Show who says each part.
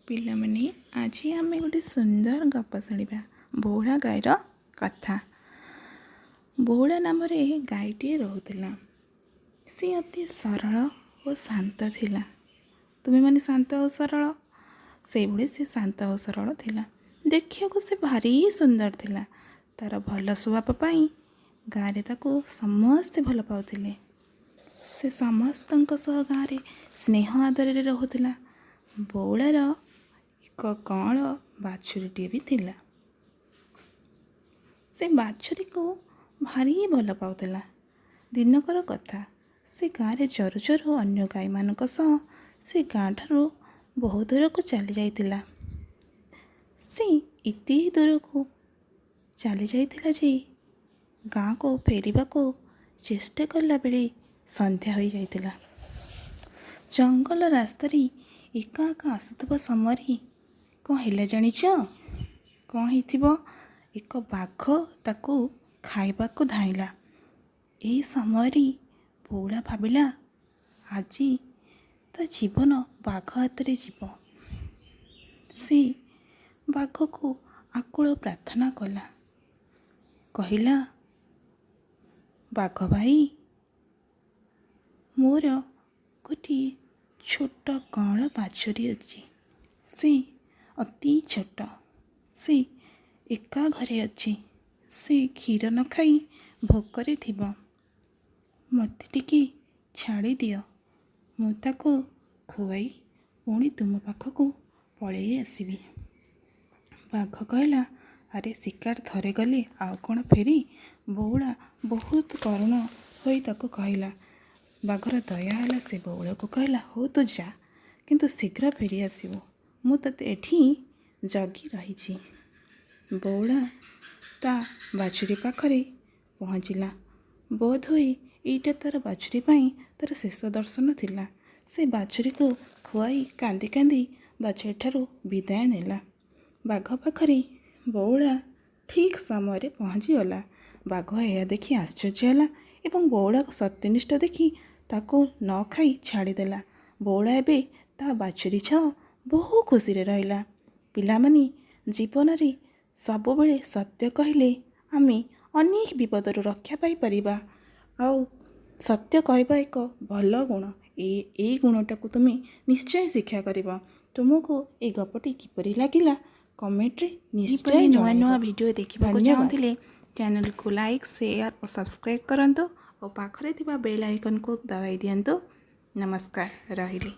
Speaker 1: ପିଲାମାନେ, ଆଜି ଆମେ ଗୋଟେ ସୁନ୍ଦର ଗପ ଶୁଣିବା, ବଉଳା ଗାଈର କଥା। ବଉଳା ନାମରେ ଗାଈଟିଏ ରହୁଥିଲା। ସେ ଅତି ସରଳ ଓ ଶାନ୍ତ ଥିଲା। ତୁମେମାନେ ଶାନ୍ତ ଓ ସରଳ, ସେଇଭଳି ସେ ଶାନ୍ତ ଓ ସରଳ ଥିଲା। ଦେଖିବାକୁ ସେ ଭାରି ସୁନ୍ଦର ଥିଲା। ତା'ର ଭଲ ସ୍ୱଭାବ ପାଇଁ ଗାଁରେ ତାକୁ ସମସ୍ତେ ଭଲ ପାଉଥିଲେ। ସେ ସମସ୍ତଙ୍କ ସହ ଗାଁରେ ସ୍ନେହ ଆଦରରେ ରହୁଥିଲା। ବଉଳାର ଏକ କଅଁଳ ବାଛୁରୀଟିଏ ବି ଥିଲା। ସେ ବାଛୁରୀକୁ ଭାରି ଭଲ ପାଉଥିଲା। ଦିନକର କଥା, ସେ ଗାଁରେ ଚରୁ ଚରୁ ଅନ୍ୟ ଗାଈମାନଙ୍କ ସହ ସେ ଗାଁଠାରୁ ବହୁ ଦୂରକୁ ଚାଲି ଯାଇଥିଲା। ସେ ଏତେ ଦୂରକୁ ଚାଲି ଯାଇଥିଲା ଯେ ଗାଁକୁ ଫେରିବାକୁ ଚେଷ୍ଟା କଲାବେଳେ ସନ୍ଧ୍ୟା ହୋଇଯାଇଥିଲା। ଜଙ୍ଗଲ ରାସ୍ତାରେ ଏକା ଏକା ଆସୁଥିବା ସମୟରେ କ'ଣ ହେଲା ଜାଣିଛ? କ'ଣ ହେଇଥିବ? ଏକ ବାଘ ତାକୁ ଖାଇବାକୁ ଧାଇଁଲା। ଏହି ସମୟରେ ବଉଳା ଭାବିଲା, ଆଜି ତା ଜୀବନ ବାଘ ହାତରେ ଯିବ। ସେ ବାଘକୁ ଆକୁଳ ପ୍ରାର୍ଥନା କଲା। କହିଲା, "ବାଘ ଭାଇ, ମୋର ଗୋଟିଏ ଛୋଟ କଅଁଳ ବାଛୁରୀ ଅଛି। ସେ ଅତି ଛୋଟ। ସେ ଏକା ଘରେ ଅଛି। ସେ କ୍ଷୀର ନ ଖାଇ ଭୋକରେ ଥିବ। ମୋତେ ଟିକେ ଛାଡ଼ିଦିଅ। ମୁଁ ତାକୁ ଖୁଆଇ ପୁଣି ତୁମ ପାଖକୁ ପଳେଇ ଆସିବି।" ବାଘ କହିଲା, "ଆରେ, ଶିକାର ଥରେ ଗଲେ ଆଉ କ'ଣ ଫେରେ?" ବଉଳା ବହୁତ କରୁଣ ହୋଇ ତାକୁ କହିଲା। ବାଘର ଦୟା ହେଲା। ସେ ବଉଳାକୁ କହିଲା, "ହଉ, ତୁ ଯା, କିନ୍ତୁ ଶୀଘ୍ର ଫେରି ଆସିବୁ। ମୁଁ ତୋତେ ଏଠି ଜଗି ରହିଛି।" ବଉଳା ତା ବାଛୁରୀ ପାଖରେ ପହଞ୍ଚିଲା। ବୋଧହୁଏ ଏଇଟା ତା'ର ବାଛୁରୀ ପାଇଁ ତା'ର ଶେଷ ଦର୍ଶନ ଥିଲା। ସେ ବାଛୁରୀକୁ ଖୁଆଇ କାନ୍ଦି କାନ୍ଦି ବାଛୁରୀଠାରୁ ବିଦାୟ ନେଲା। ବାଘ ପାଖରେ ବଉଳା ଠିକ୍ ସମୟରେ ପହଞ୍ଚିଗଲା। ବାଘ ଏହା ଦେଖି ଆଶ୍ଚର୍ଯ୍ୟ ହେଲା ଏବଂ ବଉଳାକୁ ସତ୍ୟନିଷ୍ଠ ଦେଖି ତାକୁ ନ ଖାଇ ଛାଡ଼ିଦେଲା। ବଉଳା ଏବେ ତା ବାଛୁରୀ ସହ ବହୁ ଖୁସିରେ ରହିଲା। ପିଲାମାନେ, ଜୀବନରେ ସବୁବେଳେ ସତ୍ୟ କହିଲେ ଆମେ ଅନେକ ବିପଦରୁ ରକ୍ଷା ପାଇପାରିବା। ଆଉ ସତ୍ୟ କହିବା ଏକ ଭଲ ଗୁଣ। ଏଇ ଗୁଣଟାକୁ ତୁମେ ନିଶ୍ଚୟ ଶିକ୍ଷା କରିବ। ତୁମକୁ ଏଇ ଗପଟି କିପରି ଲାଗିଲା, କମେଣ୍ଟରେ ନିଶ୍ଚୟ
Speaker 2: ଏହିପରି ନୂଆ
Speaker 1: ଜଣାଇବ।
Speaker 2: ନୂଆ ଭିଡ଼ିଓ ଦେଖିବାକୁ
Speaker 1: ଧନ୍ୟବାଦ।
Speaker 2: ଚାହୁଁଥିଲେ ଚ୍ୟାନେଲକୁ ଲାଇକ୍, ସେୟାର ଓ ସବସ୍କ୍ରାଇବ୍ କରନ୍ତୁ ଓ ପାଖରେ ଥିବା ବେଲ୍ ଆଇକନ୍କୁ ଦବାଇ ଦିଅନ୍ତୁ। ନମସ୍କାର, ରହିଲି।